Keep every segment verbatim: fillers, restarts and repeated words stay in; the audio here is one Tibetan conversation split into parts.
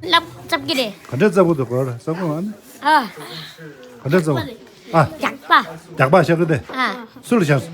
ལབ་ཙབ་ཀྱི་རེད། ག་འདྲས་ཙབ་གི་འདུག་གོ་ར་ཙབ་གི་མ་ནི། ཨ། ག་འདྲས་ཙབ་གི། ཨ། རྒྱག་པ། རྒྱག་པ་ཤ་ཀི་དེ། ཨ། སུ་ལ་ཤ་སུ།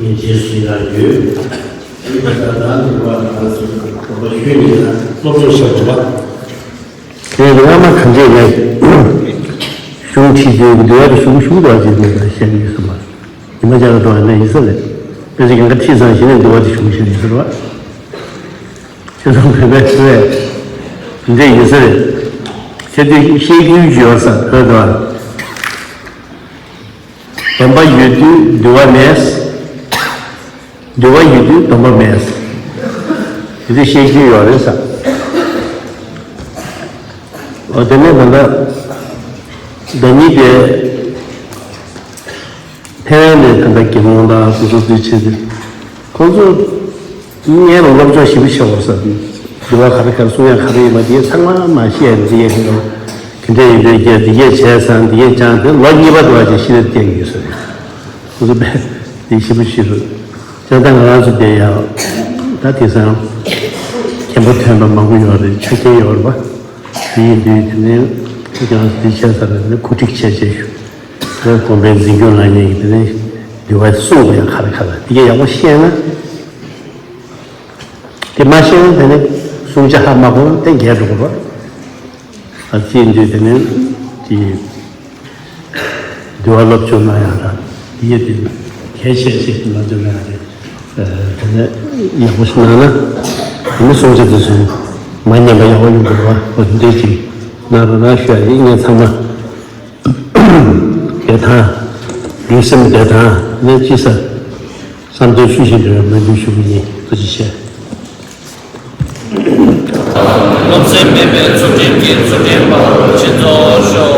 ངས་རྗེས་སུ་ཡི་རང་ཡོད། ཨ་ནི་ད་ལྟ་ནི་བ་ང་ཚོ་སློབ་གྲྭ་ཞུས་ནས་ན་སློབ་སྦྱོང་བྱེད་དགོས་པ། དེ་ནི་སྔ་མ་གང་བྱས་ནས་གཞུང་ཁྲིད་དུས་འདུལ་བ་དེ་གཞུང་གཞུང་དུ་བ་ཅིག་འདུལ་བ་བཤད་ཀྱི་ཡོད་ས་མ་རེད། ཉི་མ་ཅག་ལ་འགྲོ་བ་ནས་ཡིན་ས་རེད། དཔེ་ཆ་གང་ག་ཁྲིད་ཚང་ཞིག་ནས་འདུལ་བ་དེ་གཞུང་བཤད་ཡིན་ས་རེད་བ། ཁྱེད་ཚོ་བོད་པའི་ཚོ་བས་འདི་ཡིན་ས་རེད། ཁྱེད་ཚོས་བཤད་རྒྱུ་ཡོད་ས་བོད་དུ་བ། སྡོམ་པ་ཡོད་དུས་འདུལ་བ་མེད། འདུལ་བ་ཡོད་དུས་སྡོམ་པ་མེད། དེ་དུས་བཤད་རྒྱུ་ཡོད་རེད་ས། འོ་དེ་ནས་ད་ལྟ་ཟླ་ཉིན་དེ་ཐེ་ཝན་ནས་ད་ལྟ་དགེ་སློང་དང་སོ་སོ་དུས་ཆེན་དེ་ཁོང་ཚོ། ངས་ལ་སློབ་སྦྱོང་ཞིབ་པོ་བྱེད་དགོས་ས་དེ། འདུལ་བ་ག་རེ་ག་རེ་གསུང་ཡ་ག་རེ་ཡིན་པ་དེ་ཚང་མ་མ་ཤེས་ཡ་འདི་ཡས་ཀྱི་འདུག་དེ་འདྲ་ཡིན་པའི་རྒྱལ་འདི་གས་བྱས་ཙང་འདི་གས་ཀྱང་དེ་ལོ་གཉིས་པ་དུ་བ་ཅིག་ཤེས་རབ་སྐྱེ་ཡོད་ས་རེད། ཁོ་ཚོ་དཔེ་དེ་ཞིབ་པོ་ཞིབ་རུ་ཅང་ད་ང་རང་ཚོ་བསྡད་ཡ་ད་དེང་སང་མཁན་པོ་ཐོན་པ་མང་པོ་ཡོད་རེད། ཆ་རྐྱེན་ཡོད་རེད་པ། དེ་ཡིན་དུས་དེ་ནས་ཁྱེད་ཀྱང་འདི་བྱས་ས་རེད་ནས་གོ་སྒྲིག་བྱས་བྱས་ཞུ། དེ་དགོན་པའི་འཛིན་སྐྱོང་གནང་མཁན་གྱི་དེ་ནས་འདུལ་བ་གསུངས་པ་ཡང་ག་རེ་ག་རེ་དེ་གས་ཡག་པོ་ཤེས་ན། དེ་མ་ཤེས་ན་དེ་ནི་གསུང་ཆ་ཧ་མ་གོ་ན་དེ་འགལ་འགྲོ་གི་རེད། ཨ་ཙི་འདི་དེ་ནི་དེ་འདུལ་བ་སློབ་སྦྱོང་གནང་ཡག་དང་དེ་ཡས་དེ་གལ་ཆེ་ཆེ་དེ་སློབ་སྦྱོང་གནང་ཡག་དེ་དེ་ནི་ཡག་པོ་ཞིག་གནང་ན་དེ་ནི་གསུང་ཆ་དེ་ཚོ་མ་ཉན་པ་ཡག་པོ་ཡོང་གི་རེད་བ། འོ་འདི་ཅིག་གནང་རོགས་གནང་ཞུ་ཡ་ཡིན། ངས་ཚང་མ། བདེ་ཐང་། ལུས་སེམས་བདེ་ཐང་ནས་ཅི་ཟེར། བསམ་དོན་ཆོས་བཞིན་འགྲུབ་པའི་སྨོན་འདུན་ཞུ་གི་ཡིན། ཐུགས་རྗེ་ཆེ། རློམ་སེམས་མེད་པའི་ཚུལ་ཁྲིམས་ཀྱི་ཚུལ་ཁྲིམས་པ་སྤྱི་ཚོགས་ཤོག་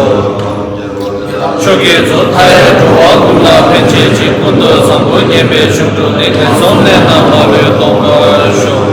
ཆོས་བརྒྱུད་ཚོ་མཐའ་ཡས་འགྲོ་བ་ཀུན་ལ་ཕན་བྱེད་ཅིང་། ཀུན་ཏུ་བཟང་པོ་བསྙེན་པའི་ཕྱོགས་བཅུ་ནི། ཐེ་ཚོམ་མེད་པར་མ་ལུས་སྟོང་པར་ཤོག